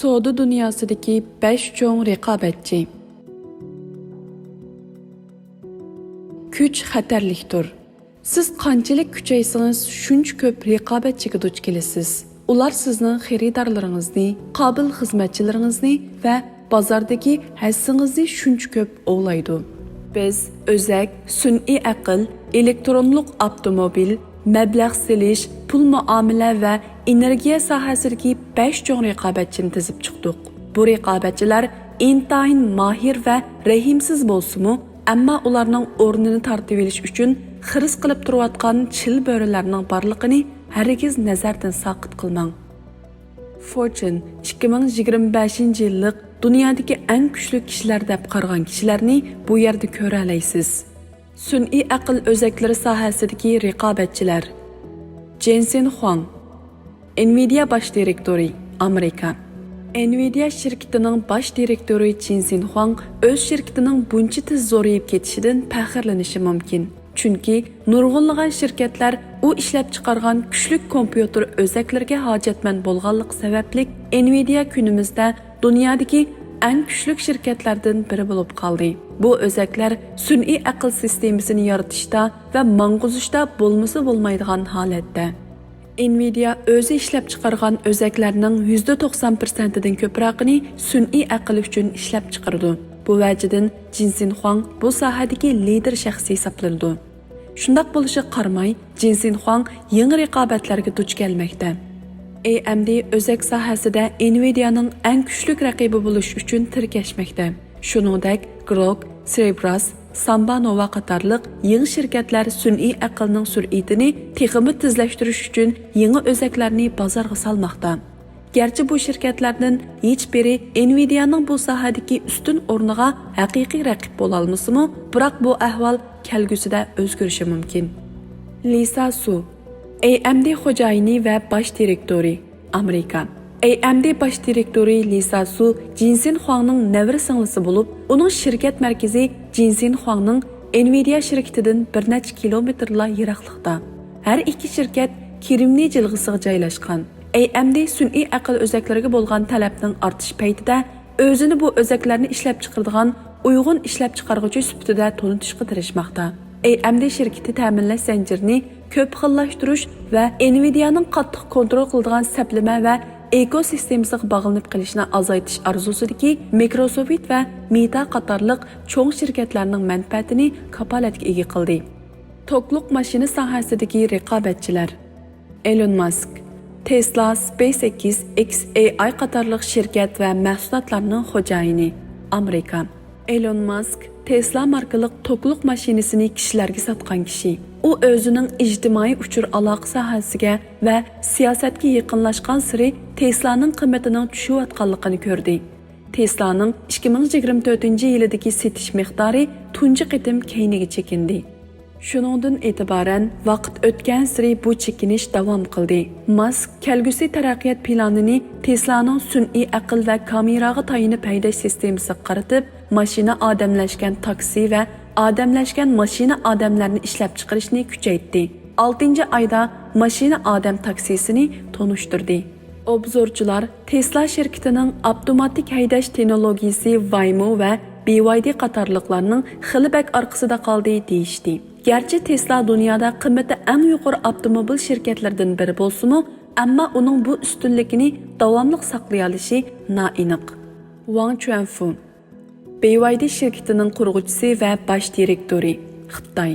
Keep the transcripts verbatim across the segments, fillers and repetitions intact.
سودا دۇنياسىدىكى بەش چوڭ رىقابەتچى. كۈچ خەتەرلىكتۇر. سىز قانچىلىك كۈچەيسىڭىز، شۇنچە كۆپ رىقابەتچىگە دۇچ كېلىسىز. ئۇلار سىزنىڭ خېرىدارلىرىڭىزنى، قابىل خىزمەتچىلىرىڭىزنى ۋە بازاردىكى ھەسسىڭىزنى شۇنچە كۆپ ئوۋلايدۇ. بىز ئۆزەك، سۈنئىي ئەقىل، ئېلېكترونلۇق ئاپتوموبىل، مەبلەغ سېلىش، پۇل مۇئامىلە ۋە ئېنېرگىيە ساھەسىدىكى بەش چوڭ رىقابەتچىنى تىزىپ چىقتۇق. بۇ رىقابەتچىلەر ئىنتايىن ماھىر ۋە رەھىمسىز بولسىمۇ، ئەمما ئۇلارنىڭ ئورنىنى تارتىۋېلىش ئۈچۈن خىرىس قىلىپ تۇرۇۋاتقان چىل بۆرىلەرنىڭ بارلىقىنى ھەرگىز نەزەردىن ساقىت قىلماڭ. فورچۇن ئىككى مىڭ يىگىرمە بەشىنچى يىللىق دۇنيادىكى ئەڭ كۈچلۈك كىشىلەر دەپ قارىغان كىشىلەرنى بۇ يەردە كۆرەلەيسىز. سۈنئىي ئەقىل ئۆزەكلىرى ساھەسىدىكى رىقابەتچىلەر. جېنسېن خۇاڭ، ئېنۋىدىيە باش دىرېكتورى، ئامېرىكا. ئېنۋىدىيە شىركىتىنىڭ باش دىرېكتورى جېنسېن خۇاڭ ئۆز شىركىتىنىڭ بۇنچە تېز زورىيىپ كېتىشىدىن پەخىرلىنىشى مۇمكىن. چۈنكى نۇرغۇنلىغان شىركەتلەر ئۇ ئىشلەپچىقارغان كۈچلۈك كومپيۇتېر ئۆزەكلىرىگە ھاجەتمەن بولغانلىقى سەۋەبلىك، ئېنۋىدىيە كۈنىمىزدە دۇنيادىكى ئەڭ كۈچلۈك شىركەتلەردىن بىرى بولۇپ قالدى. بۇ ئۆزەكلەر سۈنئىي ئەقىل سىستېمىسىنى يارىتىشتا ۋە ماڭغۇزۇشتا بولمىسا بولمايدىغان ھالەتتە. ئېنۋىدىيە ئۆزى ئىشلەپچىقارغان ئۆزەكلەرنىڭ يۈزدە توقسان پىرسەنتىدىن كۆپرەكىنى سۈنئىي ئەقىل ئۈچۈن ئىشلەپچىقىرىدۇ. بۇ ۋەجىدىن جېنسېن خۇاڭ بۇ ساھەدىكى لىدېر شەخس ھېسابلىنىدۇ. شۇنداق بولۇشىغا قارىماي، جېنسېن خۇاڭ يېڭى رىقابەتلەرگە دۇچ كەلمەكتە. ئەي ئېم دى ئۆزەك ساھەسىدە ئېنۋىدىيەنىڭ ئەڭ كۈچلۈك رەقىبى بولۇش ئۈچۈن تىركەشمەكتە. شۇنىڭدەك گروك، سېرېبراس، سامبا نوۋا قاتارلىق يېڭى شىركەتلەر سۈنئىي ئەقىلنىڭ سۈرئىتىنى تېخىمۇ تېزلەشتۈرۈش ئۈچۈن يېڭى ئۆزەكلەرنى بازارغا سالماقتا. گەرچە بۇ شىركەتلەردىن ھېچبىرى ئېنۋىدىيەنىڭ بۇ ساھەدىكى ئۈستۈن ئورنىغا ھەقىقىي رەقىب بولالمىسىمۇ، بىراق بۇ ئەھۋال كەلگۈسىدە ئۆزگىرىشى مۇمكىن. لىسا سۇ، ئەي ئېم دى خوجايىنى ۋە باش دىرېكتورى، ئامېرىكا. ئەي ئېم دى باش دىرېكتورى لىسا سۇ جېنسېن خۇاڭنىڭ نەۋرە سىڭلىسى بولۇپ، ئۇنىڭ شىركەت مەركىزى جېنسېن خۇاڭنىڭ ئېنۋىدىيە شىركىتىدىن بىر نەچچە كىلومېتىرلا يىراقلىقتا. ھەر ئىككى شىركەت كىرېمنىي جىلغىسىغا جايلاشقان. ئەي ئېم دى سۈنئىي ئەقىل ئۆزەكلىرىگە بولغان تەلەپنىڭ ئارتىشى پەيتىدە ئۆزىنى بۇ ئۆزەكلەرنى ئىشلەپچىقىرىدىغان ئۇيغۇن ئىشلەپچىقارغۇچى سۈپىتىدە تونۇتۇشقا تىرىشماقتا. ئەي ئېم دى شىركىتى تەمىنلەش زەنجىرىنى كۆپ خىللاشتۇرۇش ۋە ئېنۋىدىيەنىڭ قاتتىق كونترول قىلىدىغان سەپلىمە ۋە ئېكوسىستېمىسىغا باغلىنىپ قېلىشنى ئازايتىش ئارزۇسىدىكى مىكروسوفت ۋە مېتا قاتارلىق چوڭ شىركەتلەرنىڭ مەنپەئەتىنى كاپالەتكە ئىگە قىلدى. توكلۇق ماشىنا ساھەسىدىكى رىقابەتچىلەر. ئېلون ماسك، تېسلا، سپېيس ئېكس، ئېكس ئېي ئاي قاتارلىق شىركەت ۋە مەھسۇلاتلارنىڭ خوجايىنى، ئامېرىكا. ئېلون ماسك تېسلا ماركىلىق توكلۇق ماشىنىسىنى كىشىلەرگە ساتقان كىشى. ئۇ ئۆزىنىڭ ئىجتىمائىي ئۇچۇر ئالاقە ساھەسىگە ۋە سىياسەتكە يېقىنلاشقانسېرى تېسلانىڭ قىممىتىنىڭ چۈشۈۋاتقانلىقىنى كۆردى. تېسلانىڭ ئىككى مىڭ يىگىرمە تۆتىنچى يىلىدىكى سېتىش مىقدارى تۇنجى قېتىم كەينىگە چېكىندى. شۇنىڭدىن ئېتىبارەن ۋاقىت ئۆتكەنسېرى بۇ چېكىنىش داۋام قىلدى. ماسك كەلگۈسى تەرەققىيات پىلانىنى تېسلانىڭ سۈنئىي ئەقىل ۋە كامېراغا تايىنىپ ھەيدەش سىستېمىسىغا قارىتىپ، ماشىنا ئادەملەشكەن تاكسى ۋە ئادەملەشكەن ماشىنا ئادەملەرنى ئىشلەپچىقىرىشنى كۈچەيتتى. ئالتىنچى ئايدا ماشىنا ئادەم تاكسىسىنى تونۇشتۇردى. ئوبزورچىلار تېسلا شىركىتىنىڭ ئاپتوماتىك ھەيدەش تېخنولوگىيىسى ۋايمو ۋە بى ۋاي دى قاتارلىقلارنىڭ خېلى بەك ئارقىسىدا قالدى دېيىشتى. گەرچە تېسلا دۇنيادا قىممىتى ئەڭ يۇقىرى ئاپتوموبىل شىركەتلىرىدىن بىرى بولسىمۇ، ئەمما ئۇنىڭ بۇ ئۈستۈنلۈكىنى داۋاملىق ساقلىيالىشى نائېنىق. ۋاڭ چۈەنفۇ، بى ۋاي دى شىركىتىنىڭ قۇرغۇچىسى ۋە باش دىرېكتورى، خىتاي.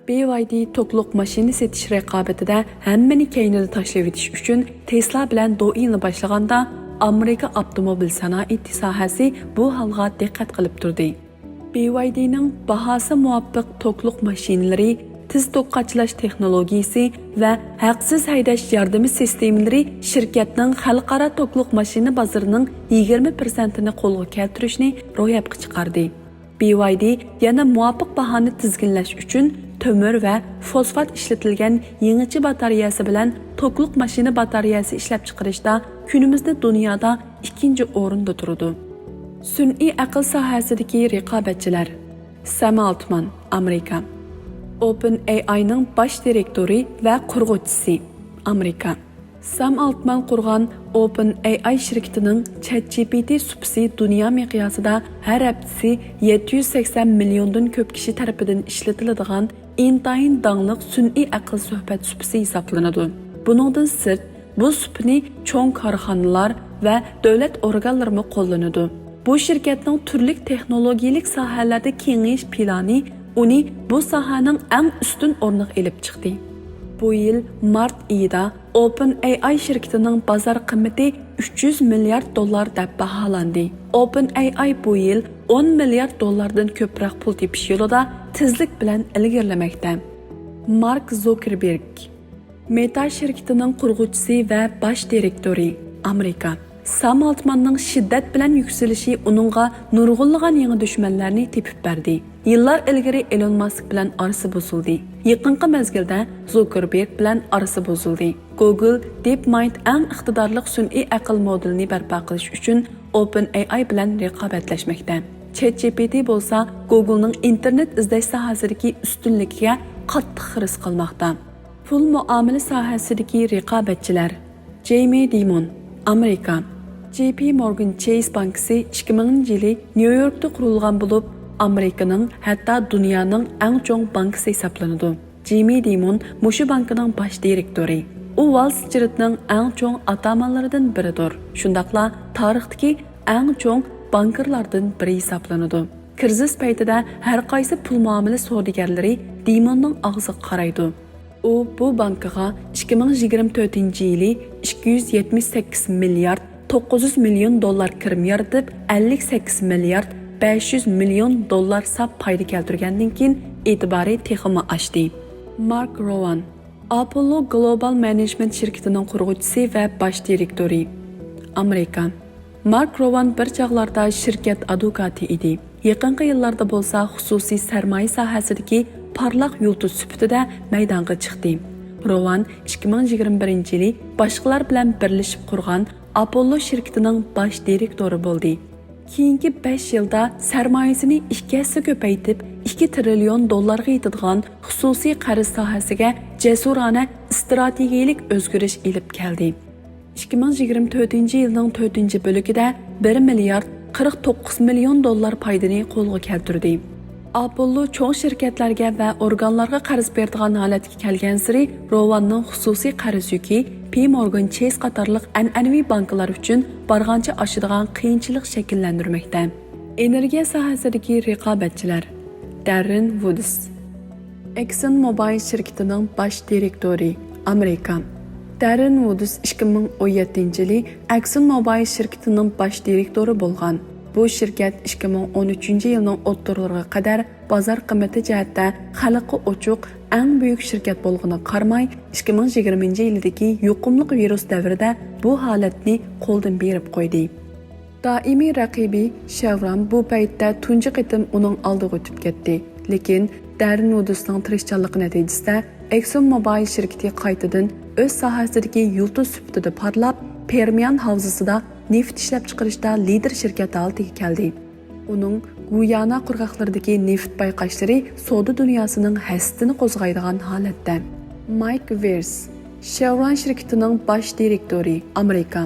بى ۋاي دى توكلۇق ماشىنا سېتىش رىقابىتىدە ھەممىنى كەينىدە تاشلىۋېتىش ئۈچۈن تېسلا بىلەن دوئىنى باشلىغاندا، ئامېرىكا ئاپتوموبىل سانائىتى ساھەسى بۇ ھالغا دىققەت قىلىپ تۇردى. بى ۋاي دىنىڭ باھاسى مۇۋاپىق توكلۇق ماشىنىلىرى، تېز توك قاچىلاش تېخنولوگىيىسى ۋە ھەقسىز ھەيدەش ياردىمى سىستېمىلىرى شىركەتنىڭ خەلقئارا توكلۇق ماشىنا بازىرىنىڭ يىگىرمە پىرسەنتىنى قولغا كەلتۈرۈشنى روياپقا چىقاردى. بى ۋاي دى يەنە مۇۋاپىق باھانى تىزگىنلەش ئۈچۈن تۆمۈر ۋە فوسفات ئىشلىتىلگەن يىڭىچە باتارېيەسى بىلەن توكلۇق ماشىنا باتارېيەسى ئىشلەپچىقىرىشتا كۈنىمىزدە دۇنيادا ئىككىنچى ئورۇندا تۇرىدۇ. سۈنئىي ئەقىل ساھەسىدىكى رىقابەتچىلەر. سەم ئالتمان، ئامېرىكا. ئوپېن ئەي ئاينىڭ باش دىرېكتورى ۋە قۇرغۇچىسى، ئامېرىكا. سام ئالتمان قۇرغان ئوپېن ئېي ئاي شىركىتىنىڭ چەت جى پى تى سۇپىسى دۇنيا مىقياسىدا ھەر ھەپتىسى يەتتە يۈز سەكسەن مىليوندىن كۆپ كىشى تەرىپىدىن ئىشلىتىلىدىغان ئىنتايىن داڭلىق سۈنئىي ئەقىل سۆھبەت سۇپىسى ھېسابلىنىدۇ. بۇنىڭدىن سىرت، بۇ سۇپىنى چوڭ كارخانىلار ۋە دۆلەت ئورگانلىرىمۇ قوللىنىدۇ. بۇ شىركەتنىڭ تۈرلۈك تېخنولوگىيەلىك ساھەلەردە كېڭىيىش پىلانى ئۇنى بۇ ساھەنىڭ ئەڭ ئۈستۈن ئورنىغا ئېلىپ چىقتى. بۇ يىل مارت ئېيىدا ئوپېن ئېي ئاي شىركىتىنىڭ بازار قىممىتى ئۈچ يۈز مىليارد دوللار دەپ باھالاندى. ئوپېن ئېي ئاي بۇ يىل ئون مىليارد دوللاردىن كۆپرەك پۇل تېپىش يولىدا تېزلىك بىلەن ئىلگىرىلىمەكتە. مارك زوكېربېرگ، مېتا شىركىتىنىڭ قۇرغۇچىسى ۋە باش دىرېكتورى، ئامېرىكا. سام ئالتماننىڭ شىددەت بىلەن يۈكسىلىشى ئۇنىڭغا نۇرغۇنلىغان يېڭى دۈشمەنلەرنى تېپىپ بەردى. يىللار ئىلگىرى ئېلون ماسك بىلەن ئارىسى بۇزۇلدى. يېقىنقى مەزگىلدە زوكېربېرگ بىلەن ئارىسى بۇزۇلدى. گوگل دىپ مايند ئەڭ ئىقتىدارلىق سۈنئىي ئەقىل مودېلىنى بەرپا قىلىش ئۈچۈن ئوپېن ئېي ئاي بىلەن رىقابەتلەشمەكتە. چەت جى پى تى بولسا گوگلنىڭ ئىنتېرنېت ئىزدەش ساھەسىدىكى ئۈستۈنلۈكىگە قاتتىق خىرىس قىلماقتا. پۇل مۇئامىلە ساھەسىدىكى رىقابەتچىلەر. جېيمى دىمون، ئامېرىكا. جېي پى مورگان چېيس بانكىسى ئىككى مىڭىنچى يىلى نيۇ يوركتا قۇرۇلغان بولۇپ، ئامېرىكىنىڭ، ھەتتا دۇنيانىڭ ئەڭ چوڭ بانكىسى ھېسابلىنىدۇ. جېيمى دىمون مۇشۇ بانكىنىڭ باش دىرېكتورى. ئۇ ۋال سترىتنىڭ ئەڭ چوڭ ئاتامانلىرىدىن بىرىدۇر. شۇنداقلا تارىختىكى ئەڭ چوڭ بانكىرلاردىن بىرى ھېسابلىنىدۇ. كىرىزىس پەيتىدە ھەر قايسى پۇل مۇئامىلە سودىگەرلىرى دىموننىڭ ئاغزىغا قارايدۇ. ئۇ بۇ بانكىغا ئىككى مىڭ يىگىرمە تۆتىنچى يىلى ئىككى يۈز يەتمىش سەككىز مىليارد توققۇز يۈز مىليون دوللار كىرىم يارىتىپ، ئەللىك سەككىز مىليارد بەش يۈز مىليون دوللار ساپ پايدا كەلتۈرگەندىن كېيىن ئېتىبارى تېخىمۇ ئاشتى. مارك روۋان، ئاپوللو گلوبال مەنېجمېنت شىركىتىنىڭ قۇرغۇچىسى ۋە باش دىرېكتورى، ئامېرىكا. مارك روۋان بىر چاغلاردا شىركەت ئادۋوكاتى ئىدى. يېقىنقى يىللاردا بولسا خۇسۇسىي سەرمايە ساھەسىدىكى پارلاق يۇلتۇز سۈپىتىدە مەيدانغا چىقتى. روۋان ئىككى مىڭ يىگىرمە بىرىنچى يىلى باشقىلار بىلەن بىرلىشىپ قۇرغان ئاپوللو شىركىتىنىڭ باش دىرېكتورى بولدى. كېيىنكى بەش يىلدا سەرمايىسىنى ئىككى ھەسسە كۆپەيتىپ، ئىككى تىرىليون دوللارغا يېتىدىغان خۇسۇسىي قەرز ساھەسىگە جەسۇرانە ئىستراتېگىيەلىك ئۆزگىرىش ئېلىپ كەلدى. ئىككى مىڭ يىگىرمە تۆتىنچى يىلنىڭ تۆتىنچى بۆلىكىدە بىر مىليارد قىرىق توققۇز مىليون دوللار پايدىنى قولغا كەلتۈردى. ئاپوللو چوڭ شىركەتلەرگە ۋە ئورگانلارغا قەرز بېرىدىغان ھالەتكە كەلگەنسېرى، روۋاننىڭ خۇسۇسىي قەرز يۈكى پى مورگان چېيس قاتارلىق ئەنئەنىۋى بانكىلار ئۈچۈن بارغانچە ئاشىدىغان قىيىنچىلىق شەكىللەندۈرمەكتە. ئېنېرگىيە ساھەسىدىكى رىقابەتچىلەر. دەررېن ۋۇدس، ئېكسون موبايل شىركىتىنىڭ باش دىرېكتورى، ئامېرىكا. دەررېن ۋۇدس ئىككى مىڭ ئون يەتتىنچى يىلى ئەكسون موبايل شىركىتىنىڭ باش دىرېكتورى بولغان. بۇ شىركەت ئىككى مىڭ ئون ئۈچىنچى يىلنىڭ ئوتتۇرىلىرىغا قەدەر بازار قىممىتى جەھەتتە خەلققە ئوچۇق، ئەڭ بۈيۈك شىركەت بولغىنىغا قارىماي، ئىككى مىڭ يىگىرمىنچى يىلدىكى يۇقۇملۇق ۋىرۇس دەۋرىدە بۇ ھالەتنى قولدىن بېرىپ قويدى. دائىمىي رەقىبى شەۋران بۇ پەيتتە تۇنجى قېتىم ئۇنىڭ ئالدىغا ئۆتۈپ كەتتى. لېكىن دەررېن ۋۇدسنىڭ تىرىشچانلىقى نەتىجىسىدە، ئېكسون موبايل شىركىتى قايتىدىن ئۆز ساھەسىدىكى يۇلتۇز سۈپىتىدە پارلاپ، پېرمىيان ھاۋزىسىدا نېفىت ئىشلەپچىقىرىشتا لىدېر شىركەت ھالىتىگە كەلدى. ئۇنىڭ گۇيانا قىرغاقلىرىدىكى نېفىت بايقاشلىرى سودا دۇنياسىنىڭ ھەسىتىنى قوزغايدىغان ھالەتتە. مايك ۋېرس، شەۋران شىركىتىنىڭ باش دىرېكتورى، ئامېرىكا.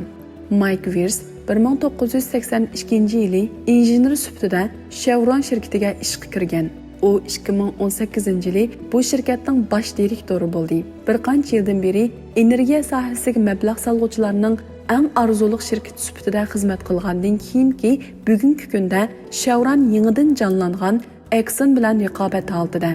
مايك ۋېرس بىر مىڭ توققۇز يۈز سەكسەن ئىككىنچى يىلى ئىنژېنېر سۈپىتىدە شەۋران شىركىتىگە ئىشقا كىرگەن. ئۇ ئىككى مىڭ ئون سەككىزىنچى يىلى بۇ شىركەتنىڭ باش دىرېكتورى بولدى. بىر قانچە يىلدىن بېرى ئېنېرگىيە ساھەسىگە مەبلەغ سالغۇچىلارنىڭ ئەڭ ئارزۇلۇق شىركىتى سۈپىتىدە خىزمەت قىلغاندىن كېيىنكى بۈگۈنكى كۈندە شەۋران يېڭىدىن جانلانغان ئېكسون بىلەن رىقابەت ھالىتىدە.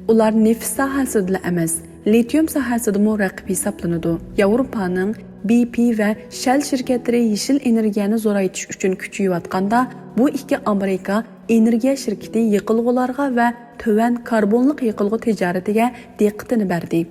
ئۇلار نېفىت ساھەسىدىلا ئەمەس، لىتىيۇم ساھەسىدىمۇ رەقىب ھېسابلىنىدۇ. ياۋروپانىڭ بى پى ۋە شەل شىركەتلىرى يېشىل ئېنېرگىيەنى زورايتىش ئۈچۈن كۈچ يۇيۇۋاتقاندا، بۇ ئىككى ئامېرىكا ئېنېرگىيە شىركىتى يېقىلغۇلارغا ۋە تۆۋەن كاربونلۇق يېقىلغۇ تىجارىتىگە دىققىتىنى بەردى.